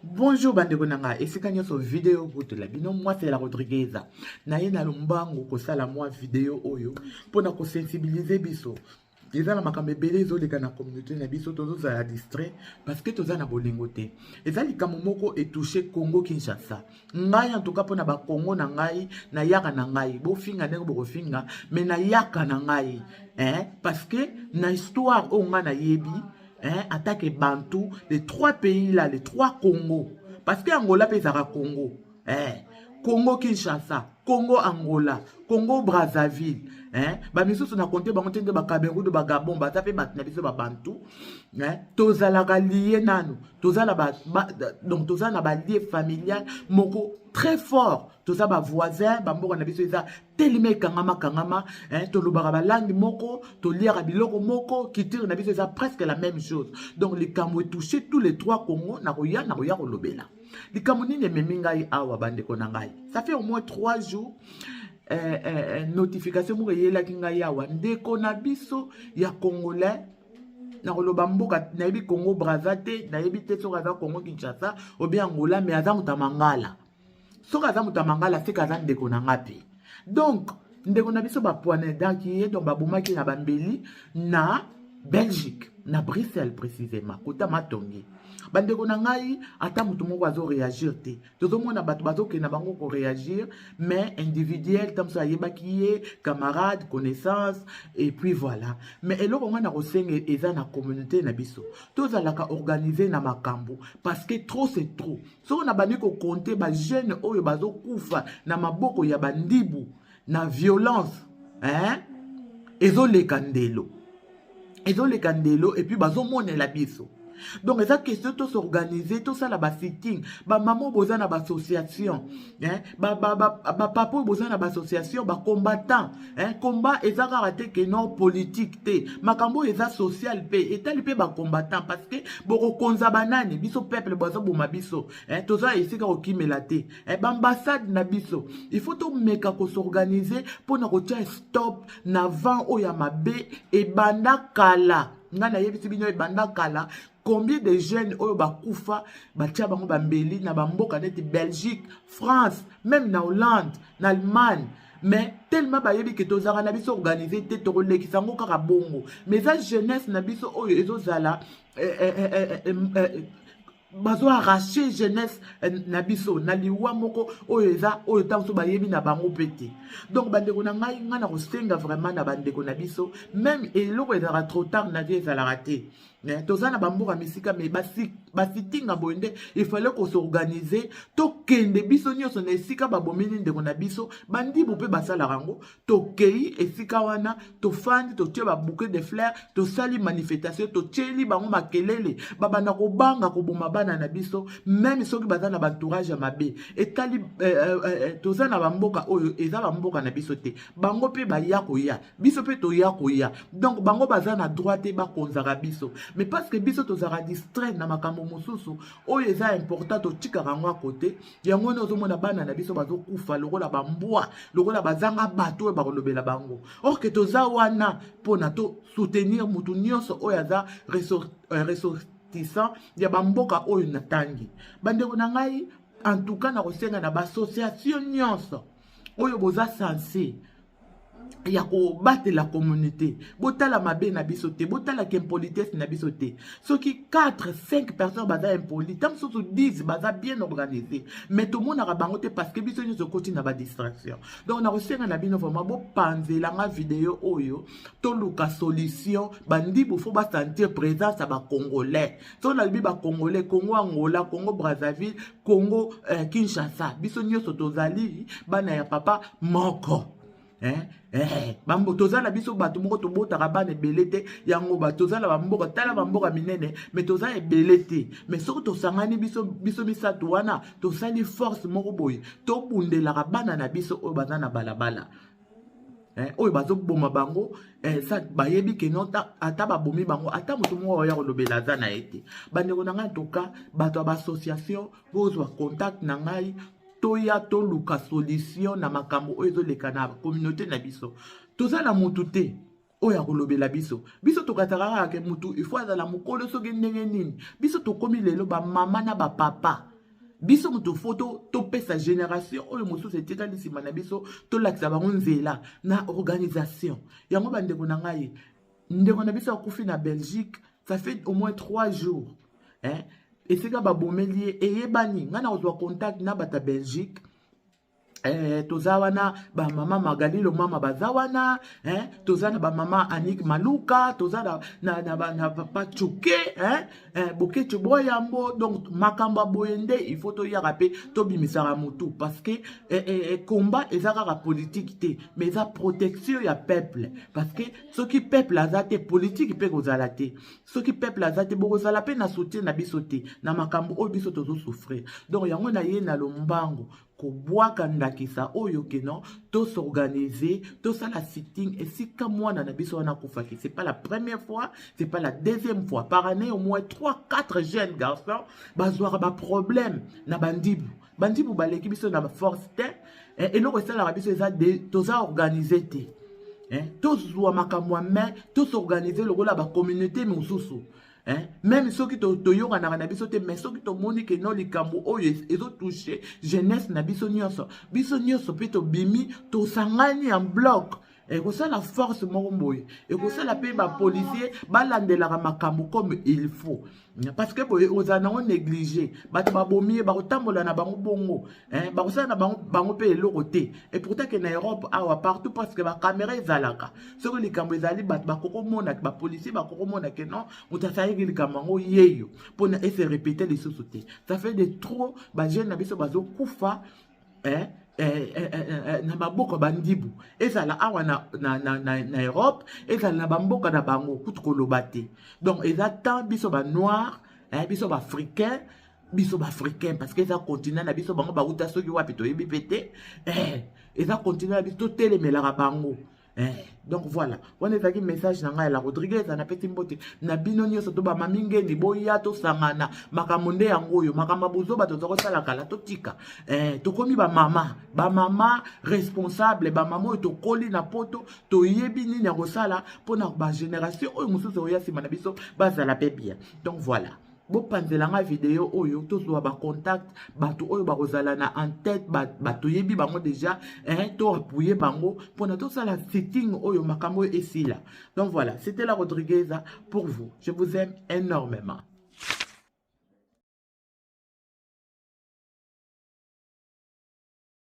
Bonjour bandeko na nga, esika nyonso video kutela bino, mwasi ya Rodriguez naye na lombangu kosala mwa video oyo mpona kosensibilize biso. Eza na makambo ebele ezoleka na communauté na biso, tozozala distrait parce que toza na bolingo te. Eza likambo moko etouche Congo Kinshasa. Ngai en tout cas, mpona bakongo na ngai, nayaka na ngai, bofinga ndenge bokofinga, mais nayaka na ngai, eh? Parce que na histoire oyo ngai nayebi, hein, attaque Bantu, les trois pays là, les trois Congo. Parce que Angola pe ezaka Congo. Eh, Congo Kinshasa, Congo Angola, Congo Brazzaville. Hein, ba misusu na compte bango te, ba Cameroun, ba Gabon, baza pe bato na biso ba Bantu. Hein, tozalaka lié nanu. Tozala ba donc tozala na ba lien familial moko très fort. Toza ba voisin, ba mboka na biso eza telema ekangama kangama, hein, tolobaka balangue moko, toliaka biloko moko, culture na biso eza presque la même chose. Donc likambo etouche tous les trois Congo, nakoya kolobela likambo nini ememi ngai awa. Bandeko na ngai, ça fait au moins 3 jours, notification moko eyelaki ngai awa. Ndeko na biso ya congolais, nakoloba mboka nayebi Congo Braza te, nayebi te soki aza Congo Kinshasa obi Angola, mais aza moto ya Mangala. Soki aza moto ya Mangala, seka aza ndeko na nga mpe. Donc ndeko na biso bapoignardaki ye, donc babomaki na bambeli na Belgique, na Bruxelles précisément, kota Matongi. Bandeko na ngai, ata moto moko azoréagir te. Tozomona bato bazokende bango koréagir, mais individuel, ta mosusu ayebaki ye, camarade, connaissance, et puis voilà. Mais eloko ngai na kosenga eza na communauté na biso, tozalaka organisé na makambo, parce que trop c'est trop. Soki na bandi kocompter bajeune oyo bazokufa na maboko ya bandibu na violence, hein? Ezoleka ndelo, ezoleka ndelo, et puis bazomonela biso. Donc eza question tos'organiser, tosala basit-in. Bamama oyo boza na baassociation, bapapa oyo boza na baassociation, bacombattant, combat eza kaka te ke non politique te, makambo oyo eza social mpe etali mpe bacombattant, parce que bokokonza banani? Biso peuple bazoboma biso, toza esika kokimela te. Baambassade na biso, il faut tomeka kos'organiser mpona kotia stop na vent oyo ya mabe ebanda kala. Ngai nayebisi bino, ebanda kala. Combien de jeunes oyo bakufa, batia bango bambeli na bamboka neti Belgique, France, même na Hollande, na Allemagne, mais tellement bayebi ke tozalaka na biso organisé te, tokolekisa yango kaka bongo. Mais eza jeunesse na biso oyo ezozala bazo arracher jeunesse na biso na liwa moko oyo eza oyo ntango so bayebi na bango mpe te. Donc bandeko na ngai, ngai na kosenga vraiment na bandeko na biso, même eloko ezalaka trop tard na vie ezalaka te. Toza na bamboka misika, mais basitinga boye nde il fallait kos'organiser, tokende biso nyonso na esika babomini ndeko na biso. Bandibu mpe basalaka yango. Tokei esika wana, tofandi, totie babouquet de fleurs, tosali manifestation, totieli bango makelele, babanda kobanga koboma bana na biso, même soki baza na baentourage ya mabe. Etali toza na bamboka oyo eza bamboka na biso te, bango mpe baya koya, biso mpe toya koya. Donc bango baza na droit te bakonzaka biso, mais parce que biso tozalaka distrait na makambo mosusu oyo eza important, totikaka yango ya kote. Yango wana ozomona bana na biso bazokufa lokola bambwa, lokola bazanga bato oyo bakolobela bango. Or que toza wana mpona tosoutenir motu nyonso oyo aza ressortissant ya bamboka oyo natangi. Bandeko na ngai, en tout cas na kosenga na baassociation nyonso oyo boza censé ya kobatela communauté, botala mabe na biso te, botalaka impolitesse na biso te. Soki 4 5 personnes baza impoli, ta mosusu 10 baza bien organisé, mais tomonaka bango te parce que biso nyonso ekoti na badistraction. Donc nakosenga na bino vraiment, bopanzelanga video oyo, toluka solution. Bandibu faut basentir présence ya bacongolais. Soki nalobi bacongolais, Congo Angola, Congo Brazzaville, Congo Kinshasa, biso nyonso tozali bana ya papa moko. Eh, eh, bambo toza na biso bato moko, tobotaka bana ebele te. Yango toza na bamboka, tala bamboka minene, mais toza ebele te. Mais soki tosangani biso, biso misato wana, tosali force moko boye, tobundelaka bana na biso oyo baza na balabala, oyo bazoboma bango. Sa bayebi ke non, ata babomi bango, ata moto moko oya kolobela aza na ye te. Bandeko na ngai, toka bato ya baassociation, bozwa contact na ngai, toya toluka solution na makambo oyo ezoleka na communauté na biso. Toza na motu te oyo akolobela biso. Biso tokataka kaka ke mutu il faut azala mokolo soki ndenge nini. Biso tokomi lelo bamama na bapapa. Biso moto fo topesa génération oyo mosusu etikali nsima na biso, tolakisa bango nzela na organisation yango. Bandeko na ngai, ndeko na biso akufi na Belgique, ça fait au moins 3 jours, hein? Esika babomeli ye eyebani. Ngai na kozwa contact na bato ya Belgique. Toza wana bamama Magali Lomama baza wana, eh, toza na bamama Anik Maluka, toza na papa Cuke, eh, Bokecu Boyambo. Donc makambo ya boye nde il faut toyaka mpe tobimisaka motu, parce que combat eza kaka politique te, mais eza protection ya peuple, parce que soki peuple aza te, politique mpe kozala te. Soki peuple aza te, bokozala mpe na soutien na biso te na makambo oyo biso tozosouffrir. Donc yango na ye na lombango kobwaka ndakisa oyo keno tos'organiser, tosala sitting esika mwana na biso wana akufaki. C'est pas la première fois, c'est pas la deuxième fois. Par année, au moins 3 4 jeunes garçons bazwaka baproblème na bandibu. Bandibu baleki biso na force te. Eloko esalaka biso eza toza organisé te. Tozwa makambo ya main, tos'organiser lokola bacommunauté mosusu, hein? Même soki toyokanaka na biso te, mais soki tomoni ke no likambo oyo ezotouche jeunesse na biso nyonso, biso nyonso mpe tobimi, tosangani en bloc, ekosala force moko boye, ekosala mpe bapolicier balandelaka makambo comme il faut, parce que boye ozala nango négligé. Bato babomi ye, bakotambola na bango bongo, bakosala na bango mpe eloko te. Et pourtant ke na Europe awa, partout, parce que bacaméra ezalaka, soki likambo ezali, bato bakokomona, bapolicier bakokomona ke non, moto asalaki likambo yango yeyo, mpona ese répéter lisusu te. Ça fait de trop, bajeune na biso bazokufa, eh, na maboko bandibu, ezala awa na Europe, ezala na bamboka na bango kutu koloba te. Donc eza temps biso banoir, biso baafricain, biso baafricain, parce que eza continent na biso. Bango bauta soki wapi, toyebi mpe te. Eza continent na biso, totelemelaka bango. Donc voilà, wana ezalaki message na ngai ya la Rodriguez. Napesi mbote na bino nyonso to bamami ngeni, boya tosangana. Makambo nde yango oyo, makambo ya bozoba toza kosala kala, totika. Tokomi bamama, bamama responsable, bamama oyo tokoli na Poto, toyebi nini ya kosala mpona bagénération oyo mosusu oya nsima na biso bazala mpe bien. Donc voilà, bopanzela nga video oyo, tozwa bacontact, bato oyo bakozala na en tête, batoyebi bango déjà, hein, to appuyer bango mpona tosala sitting oyo, makambo oyo esila. Donc voilà, c'était la Rodriguez pour vous. Je vous aime énormément.